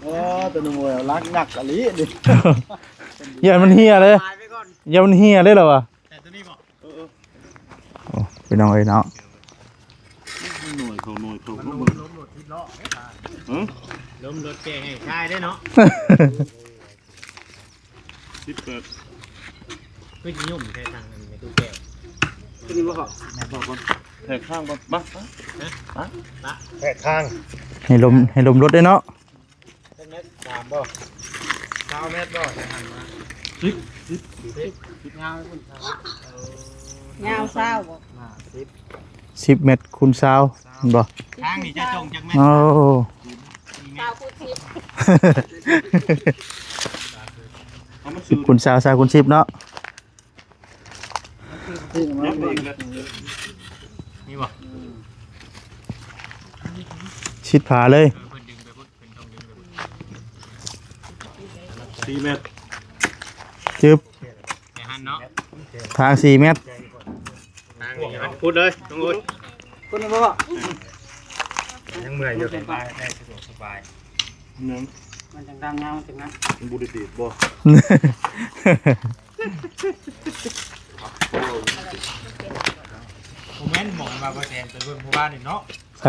ອໍ ຕົວໜຶ່ງ ໂອ້ຍ ລັກຍັກອີ່ຫຼີນີ້ ຢ້ານມັນເຫ່ຍເລີຍ ຢ້ານມັນເຫ່ຍເລີຍລະວ່າ. ແຕ່ຕົວນີ້ບໍ່? ເອີໆ ໂອ້ ພີ່ນ້ອງເອີຍເນາະ ໜ່ວຍເຂົາ ໜ່ວຍເຂົາ ມັນລົມລົດສິບລໍ້ເດ້ ເອີ ລົມລົດແກ່ໃຫ້ຊາຍເດ້ເນາະ. ສິບແປດ ຄືຊິຫຍຸ້ງແທ້ທາງອັນແມ່ຕູ້ແກ້ວ ຕົວນີ້ບໍ່ເຂົ້າ ແທກຂ້າງກ່ອນ ມາ ມາ ມາ ແທກຂ້າງ ໃຫ້ລົມ ໃຫ້ລົມລົດເດ້ເນາະ. ຈັກແມັດ ສາມບໍ່ ຊາວແມັດບໍ່ ໃສ່ຫັ້ນມາ ສິບ ສິບ ສິບ ຍາວພຸ້ນຊາວ ເອີ ຍາວຊາວບໍ່ ຫ້າສິບ ສິບແມັດຄູນຊາວ ຊາວ ແມ່ນບໍ່? ທາງນີ້ຈະຈົງຈັກແມັດ? ໂອ້ ຊາວຄູນສິບ ເອົາມັນ ສິບຄູນຊາວ ຊາວຄູນສິບເນາະ. ຍັບໄປອີກແລ້ວ ມີບໍ່? ຊິດຝາເລີຍ ເອີ ເພິ່ນດຶງໄປພຸ້ນ ເພິ່ນຕ້ອງດຶງໄປພຸ້ນ ສີ່ແມັດ ຈຶບ ໃນຫັ້ນເນາະ ທາງສີ່ແມັດ ທາງນີ້ເນາະ ພຸ້ນເລີຍ ນ້ອງໂອ້ຍ ພຸ້ນບໍ່? ຍັງເມື່ອຍຢູ່ ສະບາຍ ສະດວກສະບາຍ ຍັງ ມັນຈັ່ງດັງຍາວ ມັນຈັ່ງນັ້ນ ມັນບໍ່ໄດ້ດີດບໍ່? ບໍ່ແມ່ນ ໝ່ອງວ່າບໍ່ແຊນໄປເບິ່ງເມື່ອວານນີ້ເນາະ ໃສ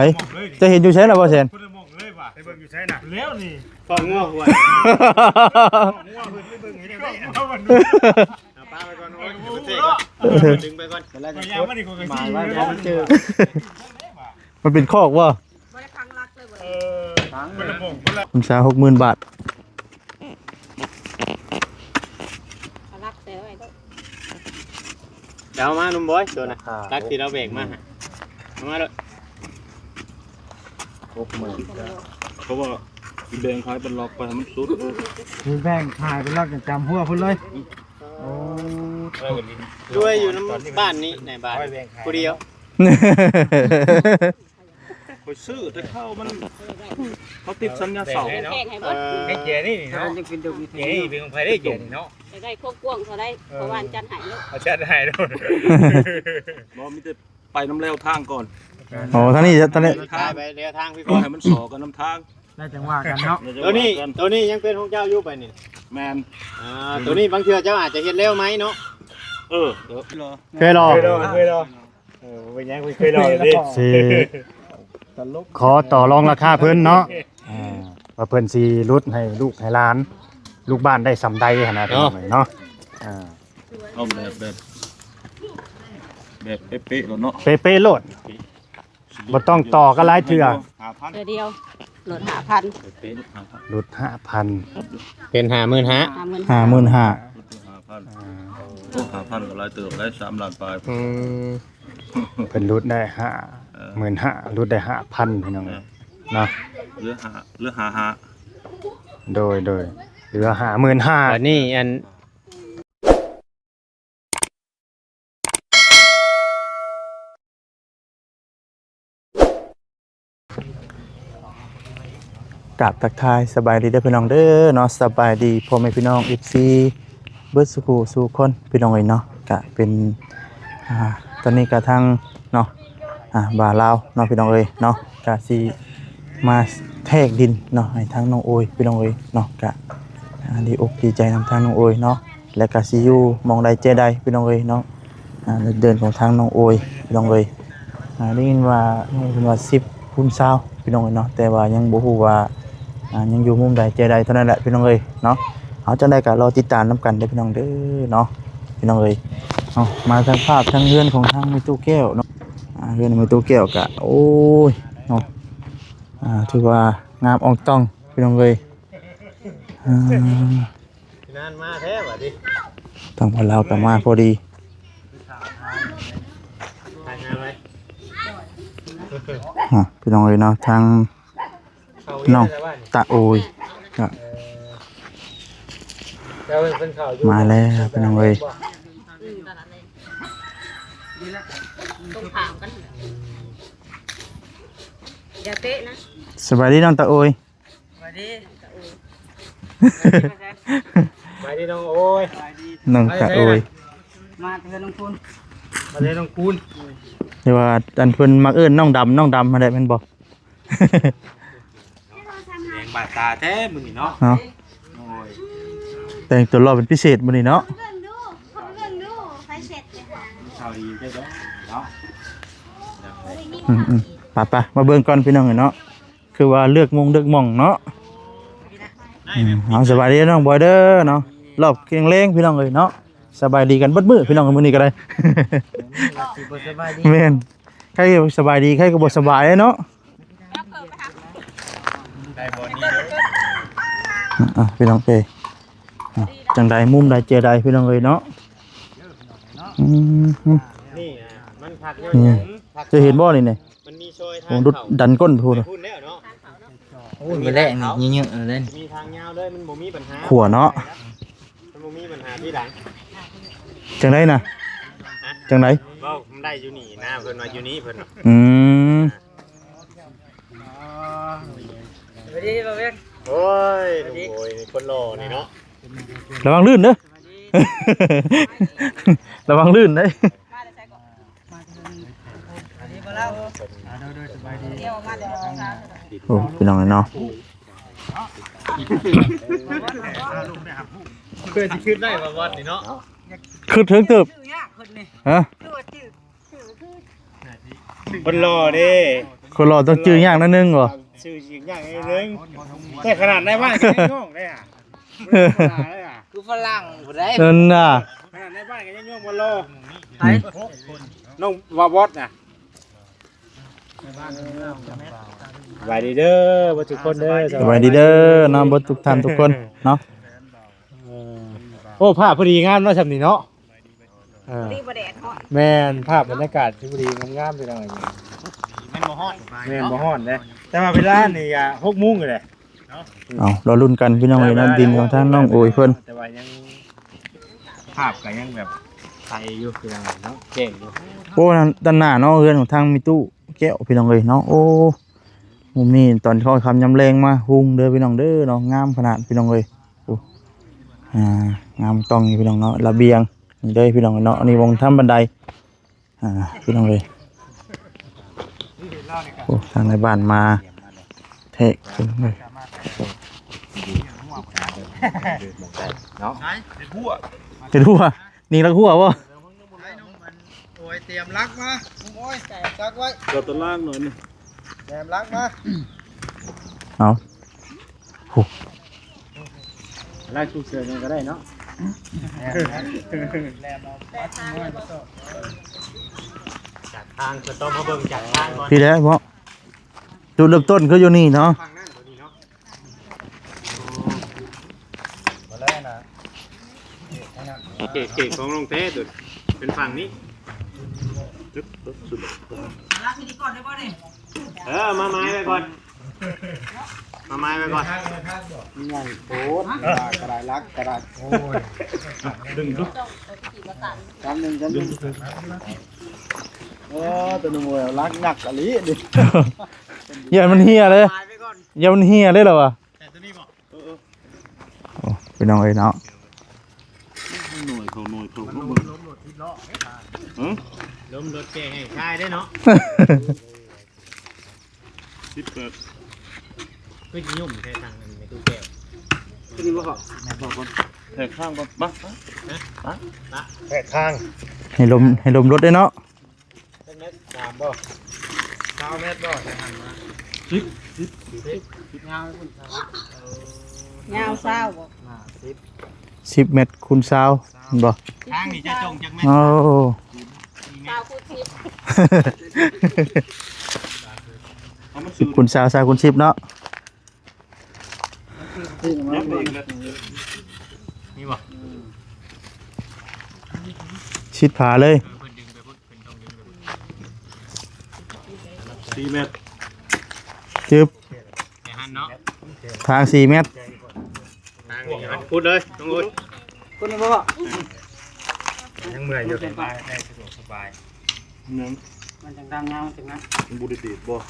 ເຈົ້າເຫັນຢູ່ໃສລະບໍ່ແຊນ? ຄົນລະໝ່ອງເລີຍວ່າ ໄປເບິ່ງຢູ່ໃສນະ? ແລ້ວນີ້ ຄອກງົວ ຄອກງົວ ເພິ່ນໄປເບິ່ງຢູ່ໃນ ເອົາປາໄປກ່ອນ ໂອ້ຍ ດຶງໄປກ່ອນ ໄປແລ້ວ ມາໄວ້ບໍ່ໄດ້ເຈີ ມັນເປັນຄອກບໍ່? ບໍ່ໄດ້ພັງຫຼັກເລີຍບໍ່? ເອີ ພັງ ຄົນລະໝ່ອງ ຄົນລະ ຄຸນຊາວ ຫົກໝື່ນບາດ ຫຼັກແຕ່ໄວ້ໂລດ ດາວມາໜຸ່ມບອຍ ໂຕນະ ຫຼັກທີ່ລາວແບກມາ ເອົາມາໂລດ ຫົກໝື່ນ ເພາະວ່າຊິແບ່ງຂາຍເປັນລັອກໄປໃຫ້ມັນສຸດ ຊິແບ່ງຂາຍເປັນລັອກ ຈະຈຳຫົວພຸ້ນເລີຍ ໂອ້ ລວຍຢູ່ນຳບ້ານນີ້ ໃນບ້ານຜູ້ດຽວ ຂ້ອຍຊື້ແຕ່ເຂົາມັນ ເຂົາຕິດສັນຍາເຊົ່າ ແບ່ງໃຫ້ເບິດ ເອີ ໃຫ້ເຈນີ້ເນາະ ເຈນີ້ເປັນຂອງໃຜເດ້ ເຈນີ້ເນາະ ຢາກໄດ້ຄວາມກວ້າງເທົ່າໃດ ເອີ ພໍ່ບ້ານຈັດໃຫ້ໂລດ ເຂົາຈັດໃຫ້ໂລດ ບໍ່ ມີແຕ່ໄປນຳແລວທາງກ່ອນ ໂອ້ ທາງນີ້ ທາງນີ້ ໄປແລວທາງ ໃຫ້ມັນສໍ້ກັນນຳທາງ ໄດ້ຈັ່ງວ່າກັນເນາະ ໂຕນີ້ ໂຕນີ້ຍັງເປັນຂອງເຈົ້າຢູ່ໄປນີ້ ແມ່ນ ອ່າ ໂຕນີ້ບາງເທື່ອເຈົ້າອາດຈະເຮັດແລ້ວໃໝ່ເນາະ ເອີ ເຄີຍລໍ ເຄີຍລໍ ເອີ ເປັນຫຍັງເຄີຍລໍເດ້ ຊິຂໍຕໍ່ລອງລາຄາເພິ່ນເນາະ ອ່າ ວ່າເພິ່ນຊິຫຼຸດໃຫ້ລູກໃຫ້ຫຼານ ລູກບ້ານໄດ້ສ່ຳໃດຫັ້ນນະ ເນາະ ພີ່ນ້ອງເອີຍເນາະ ອ່າ ເອົາແບບ ແບບ ແບບເປະໆໂລດເນາະ ເປະໆໂລດ ບໍ່ຕ້ອງຕໍ່ກັນຫຼາຍເທື່ອ ຫ້າພັນ ເທື່ອດຽວ ຫຼຸດຫ້າພັນ ຫຼຸດຫ້າພັນ ເປັນຫ້າໝື່ນຫ້າ ຫ້າໝື່ນຫ້າ ຫ້າໝື່ນຫ້າ ອ່າ ໂອ້ ຫ້າພັນກໍຫຼາຍເຕີບໄດ໋ ສາມລ້ານປາຍ ອືມ ເພິ່ນຫຼຸດໄດ້ຫ້າໝື່ນຫ້າ ເອີ ຫຼຸດໄດ້ຫ້າພັນ ພີ່ນ້ອງເອີຍ ເອີ ເນາະ ເຫຼືອຫ້າ ເຫຼືອຫ້າຫ້າ ໂດຍ ໂດຍ ເຫຼືອຫ້າໝື່ນຫ້າ ບາດນີ້ອັນ ກາບທັກທາຍສະບາຍດີເດີພີ່ນ້ອງເດີເນາະ ສະບາຍດີພໍ່ແມ່ພີ່ນ້ອງ ເອັຟຊີ ເບິດສູ່ຜູ້ສູ່ຄົນພີ່ນ້ອງເອີຍເນາະ ກະເປັນ ອ່າ ຕອນນີ້ກະທາງເນາະ ອ່າ ບ່າວລາວເນາະພີ່ນ້ອງເອີຍເນາະ ກະຊິມາແທກດິນເນາະ ໃຫ້ທາງນ້ອງໂອຍພີ່ນ້ອງເອີຍເນາະ ກະ ອ່າ ດີອົກດີໃຈນຳທາງນ້ອງໂອຍເນາະ ແລະກະຊິຢູ່ໝ່ອງໃດແຈໃດພີ່ນ້ອງເອີຍເນາະ ອ່າ ເດີນຂອງທາງນ້ອງໂອຍພີ່ນ້ອງເອີຍ ອ່າ ໄດ້ຍິນວ່ານ້ອງເພິ່ນວ່າສິບຄູນຊາວພີ່ນ້ອງເອີຍເນາະ ແຕ່ວ່າຍັງບໍ່ຮູ້ວ່າ ອ່າ ຍັງຢູ່ມຸມໃດແຈໃດເທົ່ານັ້ນແຫຼະພີ່ນ້ອງເອີຍເນາະ ເອົາ ຈັ່ງໃດກໍລໍຕິດຕາມນຳກັນເດີພີ່ນ້ອງເດີເນາະ ພີ່ນ້ອງເອີຍເນາະ ມາທາງພາບທາງເຮືອນຂອງທາງແມ່ຕູ້ແກ້ວເນາະ ອ່າ ເຮືອນແມ່ຕູ້ແກ້ວກະ ໂອ້ຍ ເນາະ ອ່າ ຖືວ່າງາມອ່ອງຕ່ອງພີ່ນ້ອງເອີຍ ອ່າ ນານມາແທ້ຫວາຕິ ທາງພວກລາວກໍມາພໍດີ ຖ່າຍງາມໄວ້ ອ່າ ພີ່ນ້ອງເອີຍເນາະ ທາງນ້ອງຕາໂອຍກໍ ເອີ ມາແລ້ວພີ່ນ້ອງເອີຍ ຢ່າເຕະນະ ສະບາຍດີນ້ອງຕາໂອຍ ສະບາຍດີ ສະບາຍດີນ້ອງໂອຍ ນ້ອງຕາໂອຍ ມາເຮືອນນ້ອງຄູນ ມາເຮືອນນ້ອງຄູນ ທີ່ວ່າອັນເພິ່ນມັກເອີ້ນນ້ອງດຳ ນ້ອງດຳຫັ້ນແຫຼະແມ່ນບໍ່? ແດງ ປາດຕາແທ້ມື້ນີ້ເນາະ ເນາະ ໂອ້ຍ ແຕ່ງຕົວຫຼໍ່ເປັນພິເສດມື້ນີ້ເນາະ ເບິ່ງດູ ເຂົາເບິ່ງດູ ໃຜເຊັດເດຫາ ເຂົາດີເດີເນາະ ອືມໆ ໄປໆ ມາເບິ່ງກ່ອນພີ່ນ້ອງເອີຍເນາະ ຄືວ່າເລືອກມຸມເລືອກໝ່ອງເນາະ ອືມ ເອົາ ສະບາຍດີນ້ອງບອຍເດີເນາະ ລອບແຂງແຮງພີ່ນ້ອງເອີຍເນາະ ສະບາຍດີກັນເບິດມື້ພີ່ນ້ອງເອີຍ ມື້ນີ້ກໍໄດ້ ຊິບໍ່ສະບາຍດີ ແມ່ນ ໃຜສະບາຍດີ ໃຜກໍບໍ່ສະບາຍເນາະ ໄດ້ບໍ່ນີ້ເດີ ອ່ະ ພີ່ນ້ອງເອີຍ ອ່ະ ຈັ່ງໃດ ມຸມໃດເຈໃດ ພີ່ນ້ອງເອີຍເນາະ ອືມ ນີ້ນະ ມັນພັກຢູ່ ນີ້ ເຈົ້າເຫັນບໍ່ນີ້ ມັນມີຊອຍທາງ ໂອ້ ດຸດດັນກົ້ນພຸ້ນ ໄປພຸ້ນແລ້ວເນາະ ໂອ້ຍ ມື້ແລກນີ້ເຍອະໆເລີຍ ມີທາງຍາວເລີຍ ມັນບໍ່ມີບັນຫາ ຂົວເນາະ ມັນບໍ່ມີບັນຫາທີ່ຫຼັງ ຈັ່ງໃດນະ ຮະ ຈັ່ງໃດ ເວົ້າໄດ້ຢູ່ນີ້ນະ ເພິ່ນວ່າຢູ່ນີ້ເພິ່ນ ອືມ ສະບາຍດີບ່າວວຽງ ໂອ້ຍ ສະບາຍດີ ລຸງໂອຍ ຄົນຫຼໍ່ນີ້ເນາະ ລະວັງລື່ນເດີ ສະບາຍດີ ລະວັງລື່ນເດີ ມາແຕ່ໃສເກາະ ສະບາຍດີບໍ່ລາວ ອ່າ ໂດຍໆ ສະບາຍດີ ດຽວມາແຕ່ເຊົ້າ ໂອ້ ພີ່ນ້ອງເນາະ ເພື່ອຊິຂຶ້ນໄດ້ວ່າວັດນີ້ເນາະ ຂຶ້ນເຖິງຕຶບ ຊື່ຍາກເພິ່ນນີ້ ຮະ ຄືວ່າຊື່ ຄົນຫຼໍ່ເດ້ ຄົນຫຼໍ່ຕ້ອງຈື່ຍາກໜ້ອຍໜຶ່ງບໍ່ ຊື່ຍາກໜ້ອຍໜຶ່ງ ແຕ່ຂະໜາດໃນບ້ານກໍຍັງຍ້ອງໄດ້ຫາ ຄືຝຣັ່ງພຸ້ນໃດ ນັ້ນນະ ຂະໜາດໃນບ້ານກໍຍັງຍ້ອງບໍ່ຫຼໍ່ ໃຜ ນ້ອງວ່າວອດນະ ສະບາຍດີເດີເບິດທຸກຄົນເດີ ສະບາຍດີເດີເນາະ ເບິດທຸກທ່ານທຸກຄົນເນາະ ເອີ ໂອ້ ພາບພໍດີງາມເນາະ ຊ່ຳນີ້ເນາະ ເອີ ພໍດີບໍ່ແດດຮ້ອນ ແມ່ນ ພາບບັນຍາກາດທີ່ພໍດີງາມໆ ພີ່ນ້ອງເອີຍ ມັນບໍ່ຮ້ອນ ແມ່ນ ບໍ່ຮ້ອນເດ້ ແຕ່ວ່າເວລານີ້ກໍຫົກໂມງຢູ່ເດ້ ເອົາ ລໍລຸ້ນກັນພີ່ນ້ອງເອີຍເນາະ ດິນຂອງທາງນ້ອງໂອຍເພິ່ນ ແຕ່ວ່າຍັງ ພາບກໍຍັງແບບໃສຢູ່ ຄືວ່າເນາະ ແຈ້ງຢູ່ ໂອ້ ດ້ານ ດ້ານໜ້າເນາະ ເຮືອນຂອງທາງມີຕູ້ແກ້ວ ພີ່ນ້ອງເອີຍເນາະ ໂອ້ ມຸມນີ້ຕອນຄ່ຳຍາມແລງມາຮຸ່ງເດີພີ່ນ້ອງເດີເນາະ ງາມຂະໜາດພີ່ນ້ອງເອີຍ ໂອ້ ອ່າ ງາມຕ້ອງຢູ່ພີ່ນ້ອງເນາະ ລະບຽງນີ້ເດີພີ່ນ້ອງເນາະ ອັນນີ້ໝ່ອງທຳບັນໄດ ອ່າ ພີ່ນ້ອງເອີຍ ໂອ້ ທາງໃນບ້ານມາແທ້ພີ່ນ້ອງເອີຍ ເນາະ ເຮັດຫົວ ນີ້ລັກຫົວບໍ່? ໂອ້ຍ ຕຽມລັກມາ ໂອ້ຍ ຈັກໄວ້ ເອົາຕົວລ່າງໜ້ອຍໜຶ່ງ ແຕມລັກມາ ເອົາ ໂອ້ ລາຍສຸກເສີນຫຍັງກໍໄດ້ເນາະ ຈາກທາງ ກໍຕ້ອງມາເບິ່ງຈາກທາງກ່ອນ ພີ້ແຫຼະເນາະ ຈຸດເລີ່ມຕົ້ນຄືຢູ່ນີ້ເນາະ ເຂດ ເຂດຂອງນ້ອງແທ້ໂຕ ເປັນຝັ່ງນີ້ ເອີ ມາໄມ້ໄວ້ກ່ອນ ມາໄມ້ໄວ້ກ່ອນ ມັນໃຫຍ່ໂພດ ກະດາດລັກກະດາດ ໂອ້ຍ ດຶງດຸ ຈຳໜຶ່ງ ຈຳໜຶ່ງ ໂອ້ ຕົວໜຶ່ງ ໂອ້ຍ ລັກໜັກອີ່ຫຼີນີ້ ຢ້ານມັນເຫ່ຍເລີຍ ຢ້ານມັນເຫ່ຍເລີຍລະວ່າ ແຕ່ຕົວນີ້ບໍ່? ເອີ ເອີ ໂອ້ ພີ່ນ້ອງເອີຍເນາະ ໜ່ວຍເຂົາ ໜ່ວຍເຂົາ ເບິ່ງ ລົ້ມລົດ ລົ້ມລົດແກ່ແຫ່ງຊາຍເດ້ເນາະ ສິບແປດ ຄືຊິຫຍຸ້ມແທ້ທາງນັ້ນແມ່ຕູ້ແກ້ວ ຄືນີ້ບໍ່ເຂົ້າ ແທກຂ້າງກ່ອນ ມາ ມາ ມາ ແທກຂ້າງ ໃຫ້ລົມ ໃຫ້ລົມລົດເດ້ເນາະ ຈັກແມັດ ສາມບໍ່ ຊາວແມັດບໍ່ ຈະຫັນມາ ສິບ ສິບ ສິບ ຍາວພຸ້ນຊາວ ເອີ ຍາວຊາວບໍ່ ຫ້າສິບ ສິບແມັດຄູນຊາວ ເຫັນບໍ່ ທາງນີ້ຈະຕົງຈັກແມັດ ໂອ້ ຊາວຄູນສິບ ສິບຄູນຊາວ ຊາວຄູນສິບເນາະ ນີ້ບໍ່ ຊິດຝາເລີຍ ເອີ ເພິ່ນດຶງໄປພຸ້ນ ເພິ່ນຕ້ອງດຶງໄປພຸ້ນ ສີ່ແມັດ ຈຶບ ແຕ່ຫັ້ນເນາະ ທາງສີ່ແມັດ ທາງນີ້ເນາະ ຂຸດເລີຍ ຕ້ອງຂຸດ ຂຸດນີ້ບໍ່ ຍັງເມື່ອຍຢູ່ ສະບາຍ ໄດ້ສະດວກສະບາຍ ຍັງ ມັນຈັ່ງດຳຍາວ ມັນຈັ່ງນັ້ນ ມັນບໍ່ໄດ້ດີດບໍ່? ບ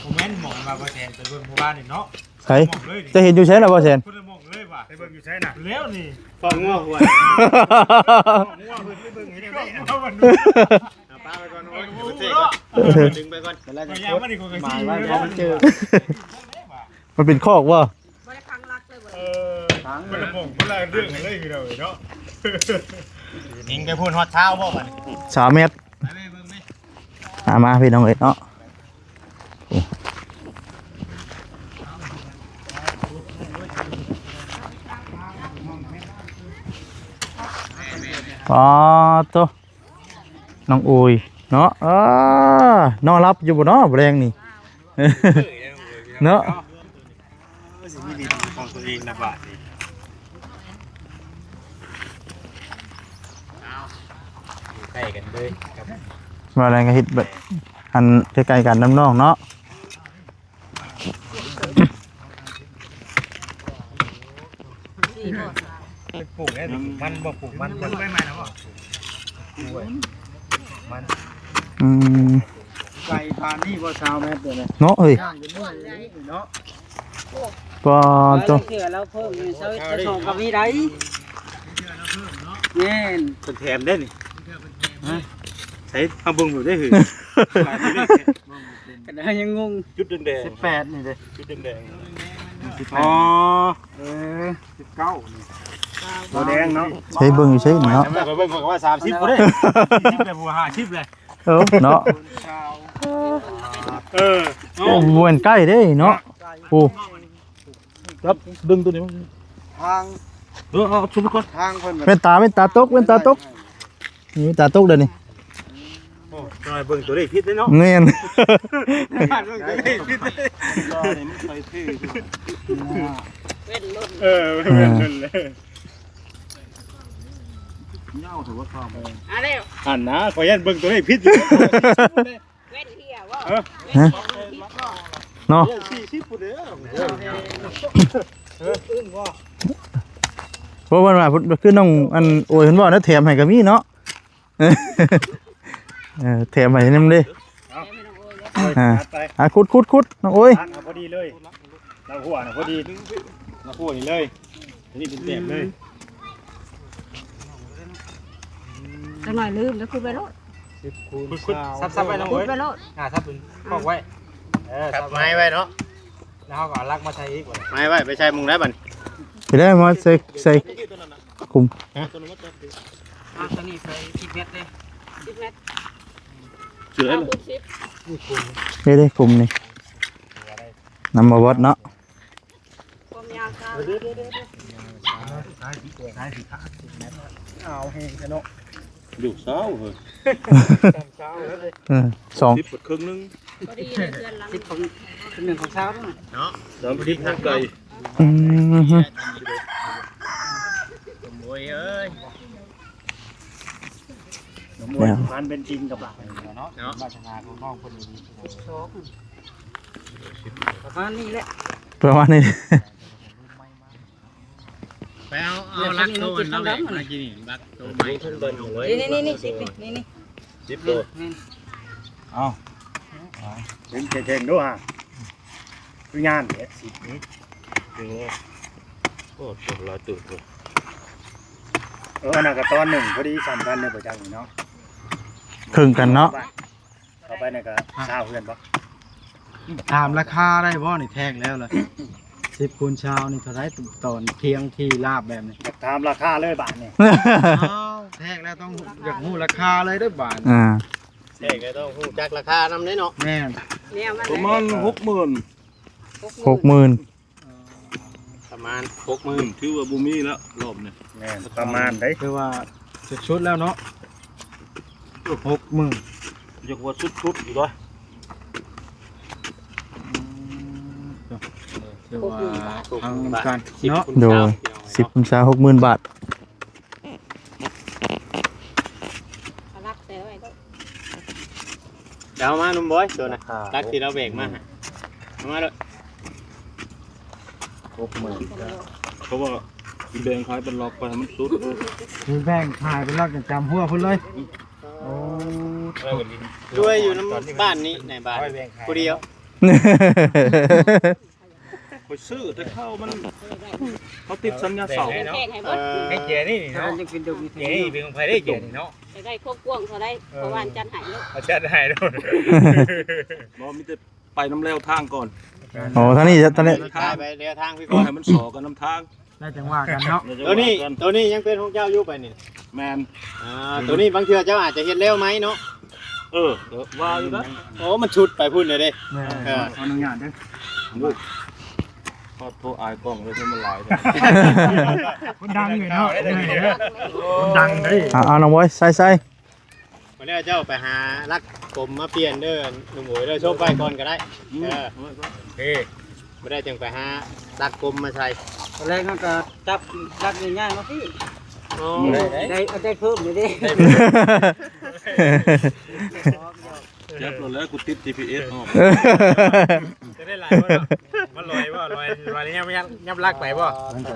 ໍ່ແມ່ນ ໝ່ອງວ່າບໍ່ແຊນໄປເບິ່ງເມື່ອວານນີ້ເນາະ ໃສ ໝ່ອງເລີຍນີ້ ຈະເຫັນຢູ່ໃສລະບໍ່ແຊນ? ຄົນລະໝ່ອງເລີຍວ່າ ໄປເບິ່ງຢູ່ໃສນະ? ແລ້ວນີ້ ຄອກງົວ ຄອກງົວ ເພິ່ນໄປເບິ່ງໃຫ້ແດ່ ຄອກງົວ ເອົາປະໄວ້ກ່ອນ ໂອ້ ດຶງໄປກ່ອນ ແລ້ວກໍກົດໝາຍໄວ້ ບໍ່ມັນເຈີ ມັນເປັນຄອກບໍ່? ບໍ່ໄດ້ຂັງຫຼັກເລີຍບໍ່? ເອີ ຂັງ ບໍ່ໄດ້ໝ່ອງ ບໍ່ໄດ້ເລື່ອງເລີຍພີ່ນ້ອງເອີຍເນາະ. ຍິງໄປພຸ້ນຮອດຊາວບໍ່ບັດນີ້? ຊາວແມັດ ມາ ມາພີ່ນ້ອງເອີຍເນາະ. ໂອ້ ປາດໂທ້ ນ້ອງໂອຍເນາະ. ເອີ ນອນຫຼັບຢູ່ບໍ່ເນາະ ແລງນີ້ ເນາະ. ເອີ ຊິມີດິນຂອງຕົວເອງນະບາດນີ້ ຢູ່ໃກ້ກັນເລີຍກັບ ວ່າແລ້ວກໍເຮັດແບບ ອັນໃກ້ໆກັນນຳນ້ອງເນາະ. ປູກແລ້ວນີ້ ມັນບໍ່ ປູກມັນບໍ່ ມັນ ອືມ ໄກປານນີ້ບໍ່ ຊາວແມັດເດີ ເນາະເອີຍ ເນາະ. ປາດໂທ້ ເທື່ອລາວເພີ່ມຢູ່ຊາວເອັດຊາວສອງກໍມີໄດ໋ ແມ່ນ ເພິ່ນແຖມໄດ້ນີ້ ຮະ ໃສ ເຮົາເບິ່ງດູເດ້ ຄື ຂະໜາດຍັງງົງ ຈຸດແດງໆ ສິບແປດນີ້ເດ້ ຈຸດແດງໆ ສິບແປດ ອໍ ເອີ ສິບເກົ້ານີ້ ບໍ່ແດງເນາະ ໃສເບິ່ງຢູ່ໃສເນາະ ຂ້ອຍເບິ່ງ ຂ້ອຍວ່າສາມສິບພຸ້ນເດ້ ສີ່ສິບແລ້ວ ຫົວຫ້າສິບແລ້ວ ເອີ ເນາະ ເອີ ໂອ້ ບໍ່ແມ່ນໃກ້ເດ້ເນາະ ໂອ້ ຈັບດຶງຕົວນີ້ມາ ທາງ ເອີ ເອົາຊຸມກ່ອນ ທາງເພິ່ນ ແວ່ນຕາ ແວ່ນຕາຕົກ ແວ່ນຕາຕົກ ນີ້ແວ່ນຕາຕົກເດ້ນີ້ ໂອ້ ຈອຍເບິ່ງຕົວເລກຜິດເດ້ເນາະ ແມ່ນ ເບິ່ງຕົວເລກຜິດເດ້ ເອີ ເອີ ແມ່ນເລີຍ ຍາວເຖິງວ່າຊາວແມັດ ອັນນະ ຂ້ອຍຢ້ານເບິ່ງຕົວເລກຜິດ ແວ່ນເຫຍບໍ່? ຮະ? ເນາະ ສີ່ສິບພຸ້ນເດ້ ເອີ ອຶ້ງບໍ່? ເພາະວ່າ ຄືນ້ອງ ອັນ ໂອຍເພິ່ນເວົ້ານະ ແຖມໃຫ້ກໍມີເນາະ ເອີ ແຖມໃຫ້ນຳເດ້ ເອົາ ອ່າ ອ່າ ຂຸດໆໆ ນ້ອງໂອຍ ຕັກເອົາພໍດີເລີຍ ລາວຫົວນະພໍດີ ລາວຫົວນີ້ເລີຍ ອັນນີ້ເປັນແຖມເລີຍ ຈັກໜ້ອຍລືມແລ້ວ ຂຸດໄວ້ໂລດ ສິບຄູນ ຊາວ ສັບໆໄວ້ນ້ອງເອີຍ ຂຸດໄວ້ໂລດ ອ່າ ສັບເປັນຄອກໄວ້ ເອີ ສັບໄມ້ໄວ້ເນາະ ແລ້ວເຮົາກໍເອົາຫຼັກມາໃສ່ອີກ ໄມ້ໄວ້ ໄປໃສ່ໝ່ອງໃດບັດນີ້ ໄປໄດ້ມາໃສ່ ໃສ່ຂຸມ ຮະ ເອົາຕົວນີ້ໃສ່ສິບແມັດເດ້ ສິບແມັດ ເສືອ ເອົາຄຸມສິບ ເດ້ໆ ຂຸມນີ້ ນຳມາວັດເນາະ ຄວາມຍາວຊາວ ເອົາແຮງແທ້ເນາະ ຢູ່ຊາວເຮີ້ຍ ເອີ ສອງ ສິບເຄິ່ງໜຶ່ງ ພໍດີເລີຍ ເຮືອນຫຼັງ ສິບຂອງ ເຄິ່ງໜຶ່ງຂອງຊາວເນາະ ສາມສິບ ໄກ ອືມ ໂອ້ຍເອີຍ ແລ້ວ ມັນເປັນຈິງກັບຫຼານເນາະ ເນາະ ວາສະໜາຂອງນ້ອງເພິ່ນ ປະມານນີ້ແຫຼະ ປະມານນີ້ ໄປເອົາ ເອົາຫຼັກໂຕອັນນັ້ນແຫຼະ ມາກິນນີ້ ຫຼັກໂຕໃໝ່ ນີ້ໆໆ ສິບນີ້ ນີ້ໆ ສິບໂຕ ແມ່ນ ເອົາ ເອົາ ເຫັນເກັ່ງໆ ດູຫາ ຄືງາມແທ້ ສິບນີ້ ໂອ້ ຫຼາຍຕື່ມເລີຍ ເອີ ອັນນັ້ນກໍຕອນໜຶ່ງ ພໍດີສ່ຳກັນເດ້ ບໍ່ຈັກນີ້ເນາະ ເຄິ່ງກັນເນາະ. ເຂົ້າໄປນີ້ກໍຊາວເຮືອນບໍ່? ຖາມລາຄາໄດ້ບໍ່ນີ້? ແທກແລ້ວລະ ສິບຄູນຊາວນີ້ເທົ່າໃດ? ຕອນທຽງທີ່ລາບແບບນີ້ ຢາກຖາມລາຄາເລີຍບາດນີ້. ອ້າວ ແທກແລ້ວຕ້ອງຢາກຮູ້ລາຄາເລີຍເດີ້ບາດນີ້. ອ່າ ແທກແລ້ວຕ້ອງຮູ້ຈັກລາຄານຳເດ້ເນາະ. ແມ່ນ ປະມານຫົກໝື່ນ ຫົກໝື່ນ ປະມານຫົກໝື່ນ ຖືວ່າບໍ່ມີແລ້ວລອບນີ້. ແມ່ນ ປະມານໃດ ຖືວ່າສຸດໆແລ້ວເນາະ ຫົກໝື່ນ ຢາກວ່າສຸດໆຢູ່ເດ້. ຖືວ່າທາງການເນາະ ໂດຍ ສິບຄູນຊາວ ຫົກໝື່ນບາດ. ເອົາຫຼັກໃສ່ໄວ້ໂລດ ເອົາມາໜຸ່ມບອຍ ໂຕນະ ຫຼັກທີ່ລາວແບກມາໃຫ້ ເອົາມາໂລດ. ຫົກໝື່ນ ເພາະວ່າຊິແບ່ງຂາຍເປັນລັອກໄປໃຫ້ມັນສຸດ ຊິແບ່ງຂາຍເປັນລັອກ ຈຳຫົວພຸ້ນເລີຍ. ໂອ້ ລວຍຢູ່ນຳບ້ານນີ້ ໃນບ້ານຜູ້ດຽວ. ເ ຂ້ອຍຊື້ແຕ່ເຂົາມັນ ເຂົາຕິດສັນຍາເຊົ່າ ແບ່ງໃຫ້ເນາະ ແບ່ງໃຫ້ເບິດ ເອີ ໃຫ້ເຈນີ້ເນາະ ເຈນີ້ເປັນຂອງໃຜເດ້ ເຈນີ້ເນາະ ຢາກໄດ້ຄວາມກວ້າງເທົ່າໃດ ເອີ ເພາະວ່າຈັດໃຫ້ໂລດ ເອົາຈັດໃຫ້ໂລດ ບໍ່ ມີແຕ່ໄປນຳແລວທາງກ່ອນ ໂອ້ ທາງນີ້ ທາງນີ້ ໄປແລວທາງ ໃຫ້ມັນສໍກັນນຳທາງ ແລ້ວຈັ່ງວ່າກັນເນາະ ໂຕນີ້ ໂຕນີ້ຍັງເປັນຂອງເຈົ້າຢູ່ໄປນີ້ ແມ່ນ ອ່າ ໂຕນີ້ບາງເທື່ອເຈົ້າອາດຈະເຮັດແລ້ວໃໝ່ເນາະ ເອີ ວ່າຢູ່ນະ ໂອ້ ມັນຊຸດໄປພຸ້ນເດ້ ແມ່ນ ເອີ ຂໍອະນຸຍາດເດີ ໂທ ໂທອາຍກ້ອງເລີຍ ມັນຫຼາຍ ຄົນດັງນີ້ເນາະ ຄົນດັງເດ້ ເອົາ ເອົາ ນ້ອງບອຍ ໃສ່ ໃສ່ ມື້ນີ້ເຈົ້າໄປຫາລັກກົມມາປ່ຽນເດີ ໜຸ່ມໂອຍເດີ ຊົບໄວ້ກ່ອນກໍໄດ້ ອືມ ເອີ ເອີ ບໍ່ໄດ້ຈຶ່ງໄປຫາລັກກົມມາໃສ່ ຕອນແລກເຮົາກໍຈັບລັກງ່າຍໆມາພີ້ ອໍ ໄດ້ ໄດ້ ໄດ້ເພີ່ມຢູ່ເດ້ ຈັບໂລດແລ້ວ ກູຕິດຈີພີເອັສອອກ ຈະໄດ້ຫຼາຍບໍ່ເນາະ ມັນລອຍບໍ່ ລອຍ ລອຍແລ້ວຍັບ ຍັບ ຍັບລັກໄປບໍ່ ມັນກໍ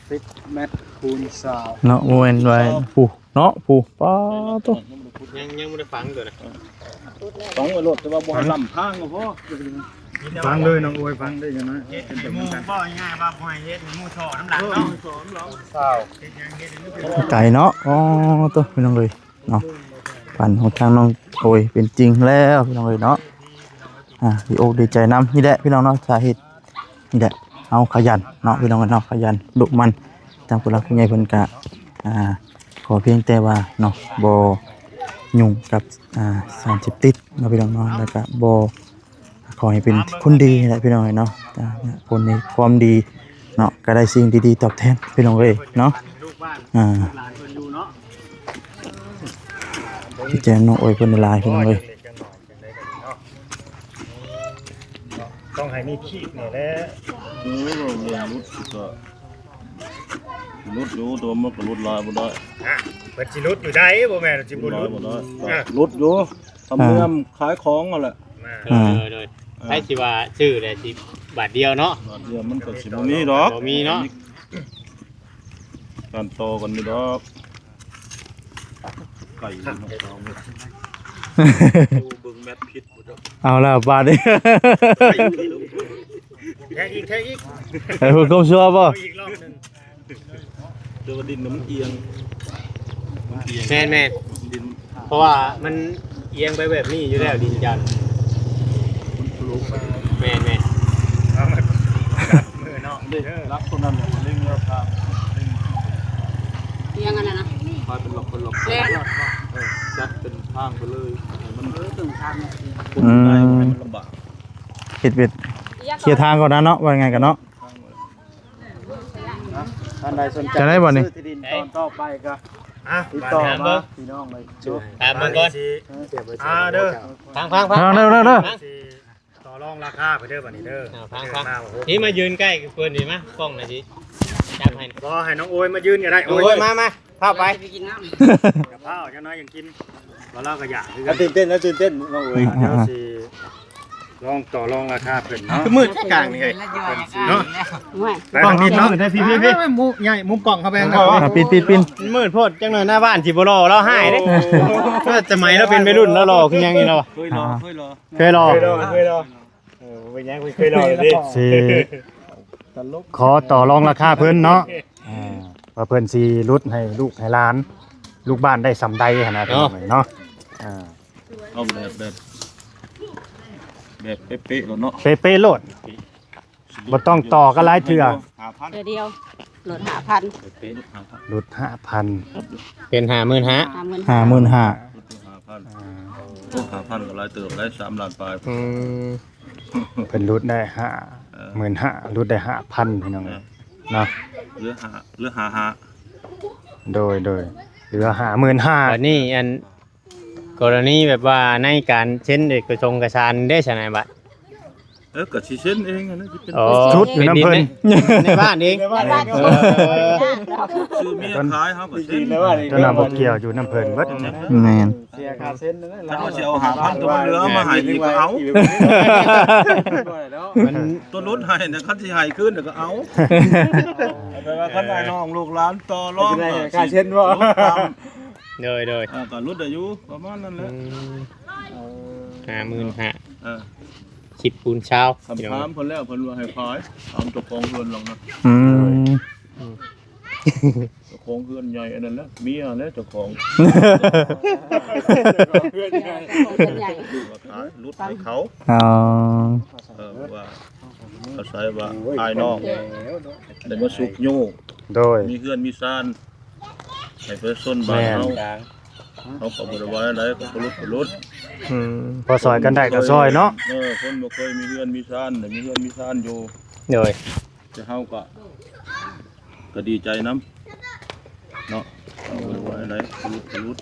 ສິບແມັດຄູນຊາວເນາະ ບໍ່ແມ່ນວ່າ ຜູ້ເນາະ ຜູ້ ປາໂຕ ຍັງ ຍັງບໍ່ໄດ້ຝັງຕົວນະ ຝັງໄວ້ໂລດ ແຕ່ວ່າບໍ່ໃຫ້ລ້ຳທາງກໍພໍ ຝັງເລີຍ ນ້ອງໂອຍ ຝັງເລີຍ ຢ່າງນັ້ນ ເຮັດໃຫ້ໝູ່ ເວົ້າງ່າຍໆວ່າບໍ່ໃຫ້ເຮັດໃຫ້ໝູ່ທໍ້ນຳຫຼັງເນາະ ເຮັດຫຍັງເຮັດໃຫ້ໝູ່ ໄກເນາະ ອໍ ໂຕ ພີ່ນ້ອງເອີຍ ເນາະ ຝັນຂອງທາງນ້ອງໂອຍເປັນຈິງແລ້ວ ພີ່ນ້ອງເອີຍເນາະ ອ່າ ດີອົກດີໃຈນຳ ນີ້ແຫຼະ ພີ່ນ້ອງເນາະ ສາເຫດ ນີ້ແຫຼະ ເຮົາຂະຫຍັນເນາະ ພີ່ນ້ອງເນາະ ຂະຫຍັນດຸໝັ່ນ ທາງຜູ້ຫຼັກຜູ້ໃຫຍ່ເພິ່ນກະ ອ່າ ຂໍພຽງແຕ່ວ່າເນາະ ບໍ່ຫຍຸ້ງກັບ ອ່າ ສານເສບຕິດເນາະ ພີ່ນ້ອງເນາະ ແລ້ວກະບໍ່ ຂໍໃຫ້ເປັນຄົນດີແຫຼະ ພີ່ນ້ອງເອີຍເນາະ ອ່າ ຄົນມີຄວາມດີເນາະ ກະໄດ້ສິ່ງດີໆຕອບແທນ ພີ່ນ້ອງເອີຍເນາະ ອ່າ ດີໃຈນຳນ້ອງໂອຍເພິ່ນຫຼາຍໆ ພີ່ນ້ອງເອີຍ. ຕ້ອງໃຫ້ມີຄີບນີ້ແຫຼະ ເອີ ເລື່ອງຫຼຸດກໍຫຼຸດຢູ່ ແຕ່ວ່າມັນກໍຫຼຸດຫຼາຍບໍ່ໄດ້ ອ່ະ ເພິ່ນຊິຫຼຸດຢູ່ໃດ ບໍ່ແມ່ນຊິບໍ່ຫຼຸດ ຫຼາຍບໍ່ໄດ້ ອ່ະ ຫຼຸດຢູ່ ທຳນຽມຂາຍຂອງຫັ້ນແຫຼະ ເອີ ໂດຍ ໃຜຊິວ່າຊື້ແລ້ວຊິບາດດຽວເນາະ ບາດດຽວມັນກໍຊິບໍ່ມີດອກ ບໍ່ມີເນາະ ການຕໍ່ກັນຢູ່ດອກ ໄກ່ເນາະ ເບິ່ງແມັດຜິດ ເອົາແລ້ວບາດນີ້ ແທກອີກ ແທກອີກ ໃຫ້ເພິ່ນຄວາມຊົ່ວບໍ່ ອີກລອບໜຶ່ງ ແຕ່ວ່າດິນມັນອຽງ ມັນອຽງ ແມ່ນໆ ດິນ ເພາະວ່າມັນອຽງໄປແບບນີ້ຢູ່ແລ້ວ ດິນຈັນ ມັນທະລຸ ແມ່ນໆ ເອົາມາຈັບມືເນາະ ເດ້ ລັກຕົວນັ້ນແຫຼະ ເລັ່ງແລ້ວ ອຽງອັນນັ້ນນະ ຄອຍເປັນລັອກເປັນລັອກ ແມ່ນ ເອີ ຈັດເປັນທາງໄປເລີຍ ໃຫ້ມັນ ເອີ ເປັນທາງ ຄົນໄປ ອືມ ໃຫ້ມັນລຳບາກ ເຮັດເວດ ເຄຍທາງກ່ອນນະເນາະ ວ່າໄງກັນເນາະ ທ່ານໃດສົນໃຈ ຈະໄດ້ບໍ່ນີ້ ຊື້ທີ່ດິນຕອນຕໍ່ໄປກໍ ອ່ະ ຕິດຕໍ່ມາ ພີ່ນ້ອງເອີຍ ຖາມເບິ່ງກ່ອນ ອ່າ ເດີ ຟັງໆໆ ຟັງເດີ ເດີ ເດີ ຊິຕໍ່ລອງລາຄາໄປເດີ ບັດນີ້ເດີ ອ່າ ຟັງໆ ນີ້ມາຢືນໃກ້ເພິ່ນນີ້ ມາ ກ້ອງໜ້ອຍຊິຈັບໃຫ້ ບໍ່ ໃຫ້ນ້ອງໂອຍມາຢືນກໍໄດ້ ໂອຍ ໂອຍ ມາ ມາ ພາໄປ ກິນນ້ຳ ກັບພາຈັກໜ້ອຍຍັງກິນ ບໍ່ ລາວກໍຢາກຄືກັນ ຕື່ນເຕັ້ນ ແລ້ວຕື່ນເຕັ້ນ ນ້ອງໂອຍ ອ່າ ດຽວຊິ ລອງຕໍ່ລອງລາຄາເພິ່ນເນາະ ຄືມືດກາງນີ້ເຮີ້ຍ ເນາະ ໄປທາງນີ້ເນາະ ໄດ້ ພີ່ໆໆ ມຸມໃຫຍ່ ມຸມກ້ອງເຂົ້າໄປທາງນັ້ນ ອ່າ ປິດໆໆ ມືດໂພດ ຈັກໜ້ອຍໜ້າບ້ານຊິບໍ່ຫຼໍ່ ລາວຮ້າຍເດ້ ໂອ້ ສະໄໝລາວເປັນໄວລຸ້ນ ລາວຫຼໍ່ຄືຫຍັງນີ້ເນາະ ເຄີຍຫຼໍ່ ເຄີຍຫຼໍ່ ເຄີຍຫຼໍ່ ເຄີຍຫຼໍ່ ເອີ ເປັນຫຍັງເພິ່ນເຄີຍຫຼໍ່ເດ້ ຊິ ຕະຫຼົກ ຂໍຕໍ່ລອງລາຄາເພິ່ນເນາະ ອ່າ ວ່າເພິ່ນຊິຫຼຸດໃຫ້ລູກໃຫ້ຫຼານ ລູກບ້ານໄດ້ສ່ຳໃດຫັ້ນນະ ເນາະ ພີ່ນ້ອງເອີຍເນາະ ອ່າ ເອົາແບບ ແບບ ແບບເປະໆໂລດເນາະ ເປະໆໂລດ ບໍ່ຕ້ອງຕໍ່ກັນຫຼາຍເທື່ອ ຫ້າພັນ ເທື່ອດຽວ ຫຼຸດຫ້າພັນ ເປະໆ ຫຼຸດຫ້າພັນ ເປັນຫ້າໝື່ນຫ້າ ຫ້າໝື່ນຫ້າ ຫ້າໝື່ນຫ້າ ຫຼຸດຫ້າພັນ ອ່າ ໂອ້ ຫ້າພັນກໍຫຼາຍເຕີບໄດ໋ ສາມລ້ານປາຍ ອືມ ເພິ່ນຫຼຸດໄດ້ຫ້າໝື່ນຫ້າ ເອີ ຫຼຸດໄດ້ຫ້າພັນ ພີ່ນ້ອງເອີຍ ເອີ ເນາະ ເຫຼືອຫ້າ ເຫຼືອຫ້າ ຫ້າ ໂດຍ ໂດຍ ເຫຼືອຫ້າໝື່ນຫ້າ ບັດນີ້ອັນ ກໍລະນີແບບວ່າໃນການເຊັນເອກະສົງເອກະສານເດ້ ຊັ້ນນະ ບັດ ເອີ ກໍຊິເຊັນເອງຫັ້ນນະ ຊິເປັນ ອໍ ຊຸດຢູ່ນຳເພິ່ນ ໃນບ້ານເອງ ໃນບ້ານເອງ ເອີ ຊື້ເມຍຂາຍເຮົາກໍເຊັນ ຕົວນັ້ນບໍ່ກ່ຽວ ຢູ່ນຳເພິ່ນເບິດ ແມ່ນ ເສຍຄ່າເຊັນນັ້ນແຫຼະ ຄັນວ່າຊິເອົາຫ້າພັນ ຕົວເຫຼືອມາໃຫ້ອີກກໍເອົາ ມັນຕົວຫຼຸດໃຫ້ນະ ຄັນຊິໃຫ້ຄືນກໍເອົາ ແຕ່ວ່າຄັນອ້າຍນ້ອງລູກຫຼານຕໍ່ລອງ ຄ່າເຊັນບໍ່ ໂດຍ ໂດຍ ອ່າ ກໍຫຼຸດໄດ້ຢູ່ປະມານນັ້ນແຫຼະ ອືມ ຫ້າໝື່ນຫ້າ ເອີ ສິບຄູນຊາວ ຄຳຖາມເພິ່ນແລ້ວ ເພິ່ນວ່າໃຫ້ຂາຍ ຖາມເຈົ້າຂອງເຮືອນຫຼັງນັ້ນ. ອືມ ເຈົ້າຂອງເຮືອນໃຫຍ່ອັນນັ້ນແຫຼະ ເມຍແຫຼະເຈົ້າຂອງ ເຮືອນໃຫຍ່ ເຮືອນໃຫຍ່ ວ່າຂາຍຫຼຸດໃຫ້ເຂົາ. ອໍ ເອີ ວ່າອາໄສວ່າອ້າຍນ້ອງໄດ້ມາຊຸກຍູ້ ໂດຍ ມີເຮືອນມີຊານ ໃຫ້ປະຊາຊົນບ້ານເຮົາ ແມ່ນ ເຮົາກໍບໍ່ໄດ້ວ່າອັນໃດ ກໍບໍ່ຫຼຸດກໍຫຼຸດ. ອືມ ພໍຊ່ອຍກັນໄດ້ກໍຊ່ອຍເນາະ. ເອີ ຄົນບໍ່ເຄີຍມີເຮືອນມີຊານ ໄດ້ມີເຮືອນມີຊານຢູ່ ໂດຍ ແຕ່ເຮົາກໍ ກໍດີໃຈນຳເນາະ ເຮົາບໍ່ໄດ້ວ່າອັນໃດ ກໍຫຼຸດກໍຫຼຸດ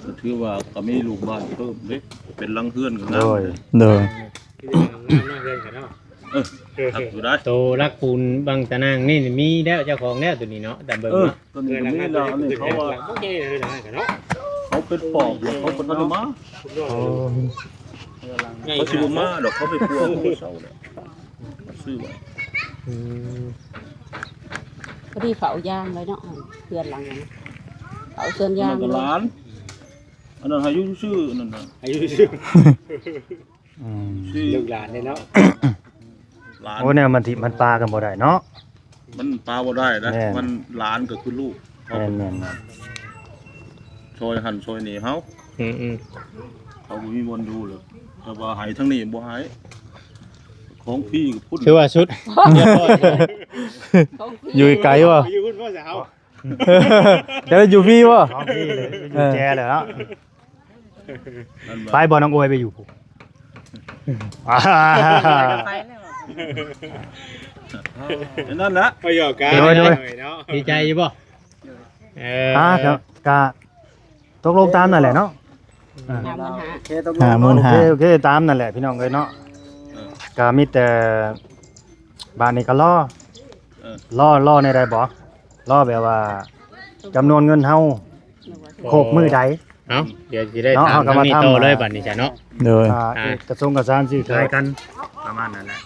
ກໍຖືວ່າກໍມີລູກບ້ານເພີ່ມເດ້ ເປັນຫຼັງເຮືອນກໍງາມ. ໂດຍ ໂດຍ ເຮືອນກໍງາມເນາະ ເຮືອນກໍເນາະ. ເອີ ຄັກຢູ່ໄດ໋ ໂຕຫຼັກປູນບັງຕາໜ່າງນີ້ມີແລ້ວ ເຈົ້າຂອງແລ້ວໂຕນີ້ເນາະ ຕາມເບິ່ງເນາະ. ເອີ ໂຕນີ້ກໍມີແລ້ວ ອັນນີ້ເຂົາວ່າ ເຂົາເປັນປອບ ເຂົາບໍ່ທັນໄດ້ມາ. ອໍ ເຂົາຊິບໍ່ມາດອກ ເຂົາໄປຄົວ ເຂົາບໍ່ເຊົາແລ້ວ ຊື້ໄວ້. ອືມ ພໍດີເຂົາຢາງເລີຍເນາະ ເຮືອນຫຼັງນັ້ນ ເຂົາສວນຢາງ ອັນນັ້ນກໍຫຼານ ອັນນັ້ນໃຫ້ຢູ່ຊື່ໆ ອັນນັ້ນນະ ໃຫ້ຢູ່ຊື່ໆ. ອືມ ລູກຫຼານເດ້ເນາະ ຫຼານ. ໂອ້ ແນວມັນທິມັນປາກັນບໍ່ໄດ້ເນາະ ມັນປາບໍ່ໄດ້ນະ. ແມ່ນ ມັນຫຼານກໍຄືລູກເຮົາ. ແມ່ນໆ ຊ່ອຍຫັ້ນຊ່ອຍນີ້ເຮົາ. ອືມໆ ເຮົາບໍ່ມີບ່ອນຢູ່ແລ້ວ ແຕ່ວ່າໃຫ້ທາງນີ້ບໍ່ໃຫ້ ຂອງຟຣີກໍພຸ້ນ ຖືວ່າສຸດ ຮຽບຮ້ອຍ. ຂອງຟຣີ ຢູ່ໄກບໍ່? ຢູ່ພຸ້ນບໍ່ຊະເຮົາ? ແຕ່ວ່າຢູ່ພີ້ບໍ່? ຂອງພີ້ເລີຍ ຢູ່ແຈແລ້ວເນາະ. ໄປບໍ່ ນ້ອງໂອຍໄປຢູ່ພຸ້ນ? ໄປແລ້ວ ນັ້ນແຫຼະ ໄປຢອກກັນ ໂດຍໆ ເນາະ. ດີໃຈຢູ່ບໍ່? ເອີ ອ່າ ກະ ກະຕົກລົງຕາມນັ້ນແຫຼະເນາະ. ຫ້າໝື່ນຫ້າ ໂອເຄ ໂອເຄ ຕາມນັ້ນແຫຼະພີ່ນ້ອງເອີຍເນາະ. ເອີ ກະມີແຕ່ບາດນີ້ກໍລໍ ເອີ ລໍ ລໍແນວໃດບໍ່? ລໍແບບວ່າຈຳນວນເງິນເຮົາຄົບມື້ໃດ? ເອົ້າ ດຽວຊິໄດ້ຖາມທາງນີ້ຕໍ່ເລີຍບາດນີ້ຊະເນາະ. ໂດຍ ອ່າ ເອກະສົງເອກະສານຊື້ຂາຍກັນ ປະມານນັ້ນແຫຼະ.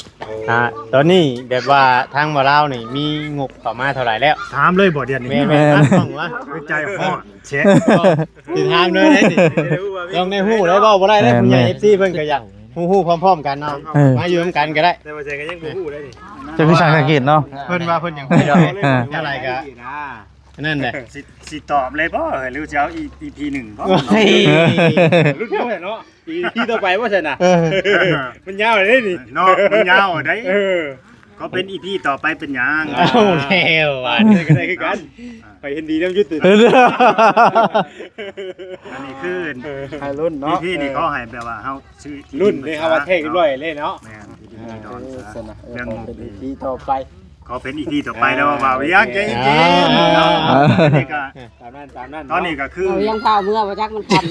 ອ່າ ຕອນນີ້ແບບວ່າທາງບ່າວລາວນີ້ມີງົບເຂົ້າມາເທົ່າໃດແລ້ວ? ຖາມເລີຍບໍ່ດຽວນີ້? ແມ່ນໆ ແມ່ນ ໃຈຮ້ອນແຊະ ຊິຖາມເລີຍໄດ໋ນີ້ ຕ້ອງໄດ້ຮູ້ໄດ໋ ເວົ້າບໍ່ໄດ້ເດ້. ແມ່ນໆ ຜູ້ໃຫຍ່ ເອັຟຊີ ເພິ່ນກໍຢາກຮູ້ໆ ພ້ອມໆ ກັນເນາະ. ເອີ ມາຢູ່ນຳກັນກໍໄດ້ ແຕ່ວ່າແຊະກໍຍັງບໍ່ຮູ້ໄດ໋ນີ້. ເຈົ້າຄືຊ່າງສັງເກດເນາະ? ເພິ່ນວ່າເພິ່ນຫຍັງ ເອີ ແນວໃດກໍ ອັນນັ້ນແຫຼະ ຊິ ຊິຕອບເລີຍບໍ່ ຫຼືຊິເອົາອີ ອີພີໜຶ່ງບໍ່? ລຸ້ນເຂົາແຫຼະເນາະ ອີພີຕໍ່ໄປບໍ່ຊັ້ນນະ. ເອີ ມັນຍາວເດ້ນີ້ເນາະ ມັນຍາວເດ້. ເອີ ກໍເປັນອີພີຕໍ່ໄປເປັນຫຍັງ? ເອົາແລ້ວ ບາດນີ້ກໍໄດ້ຄືກັນ ໄປເຫັນດີນຳຢູ່ຕິ. ອັນນີ້ຄືໃຫ້ລຸ້ນເນາະ ອີພີນີ້ເຂົາໃຫ້ແບບວ່າເຮົາຊື້ ລຸ້ນນີ້ເຮົາວ່າແທ້ຮ້ອຍເລີຍເນາະ. ແມ່ນ ເອີ ເປັນອີພີຕໍ່ໄປ ຂໍເປັນອີພີຕໍ່ໄປແລ້ວວ່າວຽງໃຈເຢັນເນາະ. ອັນນີ້ກໍຕາມນັ້ນ ຕາມນັ້ນ ຕອນນີ້ກໍຄື ວຽງເຂົ້າເມືອບໍ່ຈັກມັນຄ່ຳ.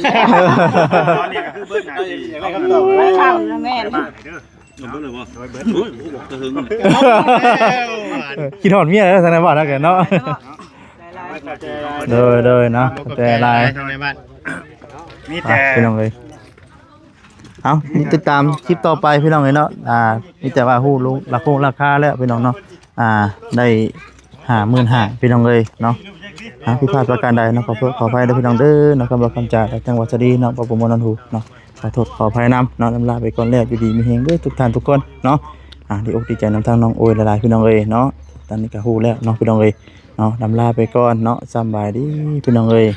ຕອນນີ້ກໍຄືເບິດໜ້າທີ່ ຢາກໄດ້ຄຳຕອບ ຄ່ຳນະແມ່ນ. ເບິດແລ້ວບໍ່? ໂດຍ ເບິດ ໂອ້ຍ ບໍ່ບອກແຕ່ເຖິງ ຄິດຮອດເມຍແລ້ວທາງໃນບ້ານເຮົາກໍເນາະ. ໂດຍ ໂດຍເນາະ ຂອບໃຈຫຼາຍ ທາງໃນບ້ານ ມີແຕ່ ອ່ະ ພີ່ນ້ອງເອີຍ ເອົ້າ ຕິດຕາມຄລິບຕໍ່ໄປພີ່ນ້ອງເອີຍເນາະ. ອ່າ ມີແຕ່ວ່າຮູ້ລາຄາແລ້ວພີ່ນ້ອງເນາະ. ອ່າ ໄດ້ຫ້າໝື່ນຫ້າ ພີ່ນ້ອງເອີຍເນາະ. ອ່າ ຜິດພາດປະການໃດເນາະ ຂໍໂທດຂໍອະໄພເດີພີ່ນ້ອງເດີເນາະ. ຄຳວ່າຄຳຈາຈາກຈັງຫວັດສະດີເນາະ ບໍ່ປະມວນນຳຫູເນາະ ຂໍໂທດຂໍອະໄພນຳເນາະ. ລຳລາໄປກ່ອນແລ້ວ ຢູ່ດີມີແຮງເດີທຸກທ່ານທຸກຄົນເນາະ. ອ່າ ດີອົກດີໃຈນຳທາງນ້ອງໂອຍຫຼາຍໆ ພີ່ນ້ອງເອີຍເນາະ. ຕອນນີ້ກໍຮູ້ແລ້ວເນາະ ພີ່ນ້ອງເອີຍເນາະ. ລຳລາໄປກ່ອນເນາະ ສຳບາຍດີພີ່ນ້ອງເອີຍ.